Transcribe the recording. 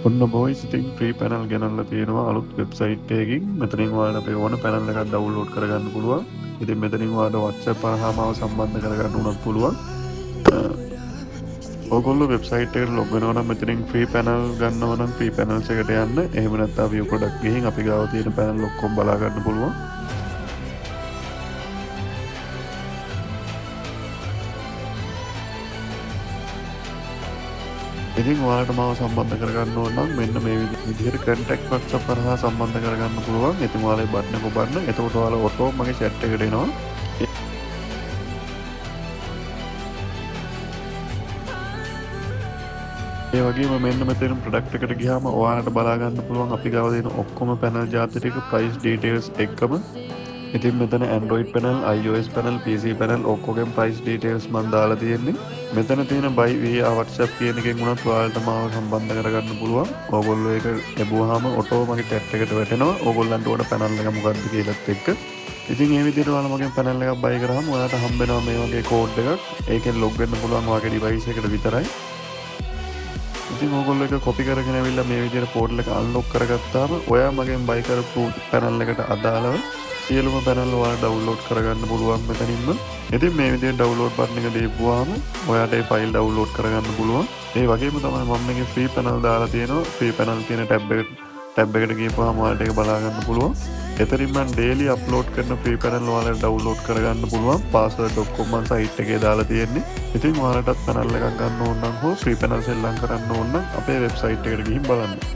ඔන්න බොයිස්, ඉතින් free panel ගෙනල්ලා තියෙනවා අලුත් වෙබ්සයිට් එකකින්. මෙතනින් ඔයාලට අපේ ඕන පැනල් එකක් ඩවුන්ලෝඩ් කරගන්න පුළුවන්. ඉතින් මෙතනින් ඔයාලට WhatsApp හරහා මාව සම්බන්ධ කරගන්න උනත් පුළුවන්. ඔයගොල්ලෝ වෙබ්සයිට් එකට ලොග් වෙනවා නම් මෙතනින් ෆ්‍රී පැනල් ගන්නවා නම් ෆ්‍රී පැනල්ස් එකට යන්න. එහෙම නැත්නම් view product ගිහින් අපි ගාව තියෙන පැනල් ඔක්කොම බලා ගන්න පුළුවන්. ඉතින් ඔයාලට මාව සම්බන්ධ කරගන්න ඕන නම් මෙන්න මේ විදිහට කන්ටැක්ට් WhatsApp හරහා සම්බන්ධ කරගන්න පුළුවන්. ඉතින් ඔයාලා බටන් එක ඔබන්න. එතකොට ඔයාලා ඔටෝ මගේ චැට් එකට එනවා. ඒ වගේම මෙන්න මෙතන ප්‍රොඩක්ට් එකට ගියාම ඔයාලට බලා ගන්න පුළුවන් අපි ගාව තියෙන ඔක්කොම පැනල් ජාති ටික ප්‍රයිස් ඩීටේල්ස් එක්කම. ඉතින් මෙතන Android panel, iOS panel, PC panel ඔක්කොගෙම price details මම දාලා තියෙන්නේ. මෙතන තියෙන buy via WhatsApp කියන එකෙන් වුණත් ඔයාලට මාව සම්බන්ධ කරගන්න පුළුවන්. ඕගොල්ලෝ ඒක ලැබුවාම ඔටෝ මගේ චැට් එකට වැටෙනවා. ඕගොල්ලන්ට ඕන පැනල් එක මොකද්ද කියලාත් එක්ක. ඉතින් මේ විදිහට ඔයාලා මගෙන් පැනල් එකක් බයි කරාම ඔයාලට හම්බ වෙනවා මේ වගේ කෝඩ් එකක්. ඒකෙන් ලොග් වෙන්න පුළුවන් ඔයාගේ ඩිවයිස් එකට විතරයි. ඉතින් ඕගොල්ලෝ ඒක කොපි කරගෙන ඇවිල්ලා මේ විදිහට පෝටල් එක අන්ලොක් කරගත්තාම ඔයා මගෙන් බයි කරපු පැනල් එකට අදාළව සියලුම පැනල් ඔයාලා ඩවුන්ලෝඩ් කරගන්න පුළුවන් මෙතනින්ම. ඉතින් මේ විදිහට ඩවුන්ලෝඩ් බටන් එක දීපුවාම ඔයාට ඒ ෆයිල් ඩවුන්ලෝඩ් කරගන්න පුළුවන්. ඒ වගේම තමයි මම මේකේ ෆ්‍රී පැනල් දාලා තියෙනවා. ෆ්‍රී පැනල් කියන ටැබ් එකට ගිහපුවාම ඔයාලට ඒක බලා ගන්න පුළුවන්. එතනින් මම ඩේලි අප්ලෝඩ් කරන ෆ්‍රී පැනල් ඔයාලට ඩවුන්ලෝඩ් කරගන්න පුළුවන්. පාස්වර්ඩ් ඔක්කොම මම සයිට් එකේ දාලා තියෙන්නේ. ඉතින් ඔයාලටත් පැනල් එකක් ගන්න ඕන නම් හෝ ෆ්‍රී පැනල් සෙල්ලම් කරන්න ඕන නම් අපේ වෙබ්සයිට් එකට ගිහින් බලන්න.